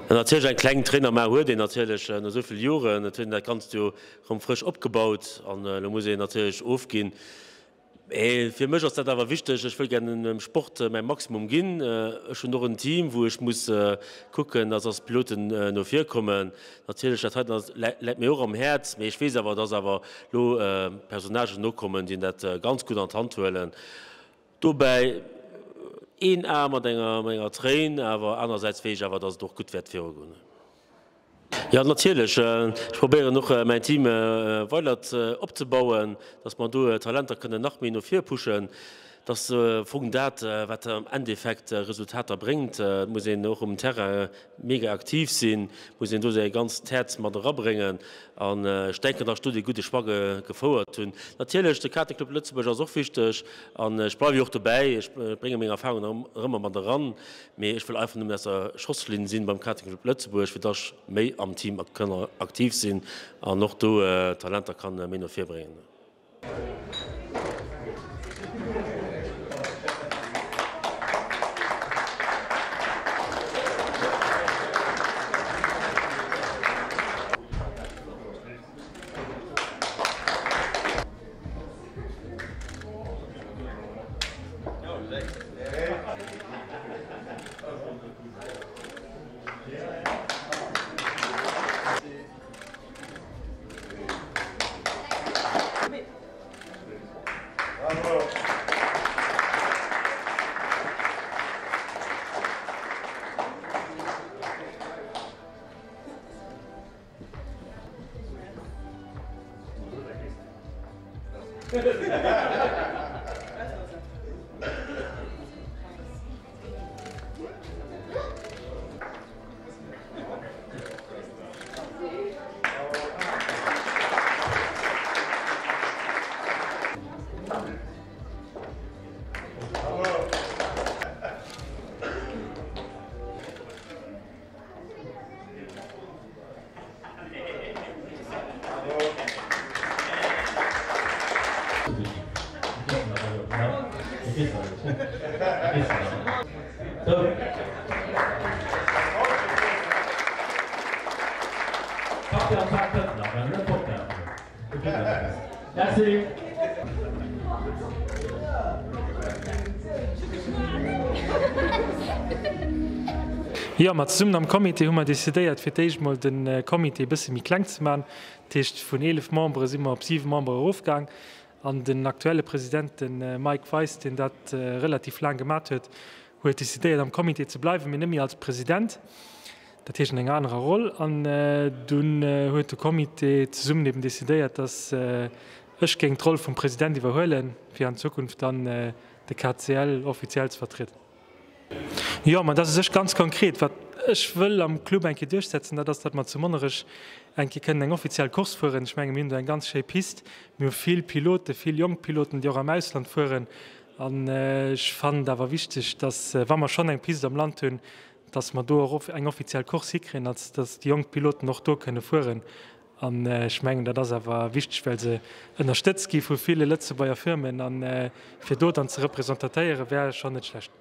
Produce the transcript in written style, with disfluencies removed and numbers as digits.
Natierlech eng kleng Tréin am A huet een natierlech no esou vill Joren. Et huet een dat Ganzt jo rëm frësch opgebaut an elo muss een natierlech ofginn. Mee fir mech ass dat awer wichteg. Ech wëll gär dem Sport mäi Maximum ginn. Ech hunn och en Team, wou ech muss kucken, dass eis Piloten no vir kommen. Natierlech, dat heiten läit mir och am Häerz, mee ech weess awer, dass awer elo Personnagen nokommen, déi dat ganz gutt an d'Hand huelen. Dobäi een A mat enger Tréin, awer anerersäits weess ech awer, dass et och gutt wäert virugoen. Jo, natierlech. Ech probéieren och mäin Team weider opzebauen, dass mer do Talenter kënnen nach méi no vir pushen. Et ass am Fong dat, wat am Endeffekt Resultater bréngt. Et muss een och um Terrain mega aktiv sinn, muss een do säi ganzt Häerz mat erabréngen. An ech denken, dass ech do dee gudde Choix gefouert hunn. Natierlech, de Karting Club Lëtzebuerg ass och wichteg an ech bleiwe jo och dobäi. Ech brénge meng Erfahrungen erëm mat eran. Mee ech wëll einfach nëmmen aus der Schosslinn sinn beim Karting Club Lëtzebuerg, fir dass ech méi am Team kann aktiv sinn an och do Talenter kann méi no vir bréngen. Jo, ma zesummen am Comité hu mer decidéiert, fir d'éischt mol de Comité e bësse méi kleng ze man. Dat heescht, vun 11 Membere si mer op 7 Membere erofgaang. An den aktuelle President, de Mike Weis, deen dat relativ laang gemat huet, huet decidéiert, am Comité ze bleiwen, mee net méi als President, dat heescht an enger anerer Roll. An dunn huet de Comité zesummen eben decidéiert, dass ech géing d'Roll vum President iwwerhuelen, fir an Zukunft dann de KCL offiziell ze vertrieden. Jo, ma dat ass u sech ganz konkret, wat ech wëll am Club eng Kéier duerchsetzen, dat ass, datt mer zu Monnerech eng Kéier kënnen eng offiziell Course fueren. Ech menge mir hunn do eng ganz schéi Pist, mir hu vill Piloten, vill jonk Piloten, déi och am Ausland fueren. An ech fannen et awer wichteg, datt, wa mer schonn eng Pist am Land hunn, datt mer do och eng offiziell Course hikréien, datt déi jonk Piloten och do kënne fueren. An ech mengen, dat ass awer wichteg, well se ënnerstëtzt gi vu ville Lëtzebuerger Firmen. A fir do dann ze representatéieren, wär schonn net schlecht.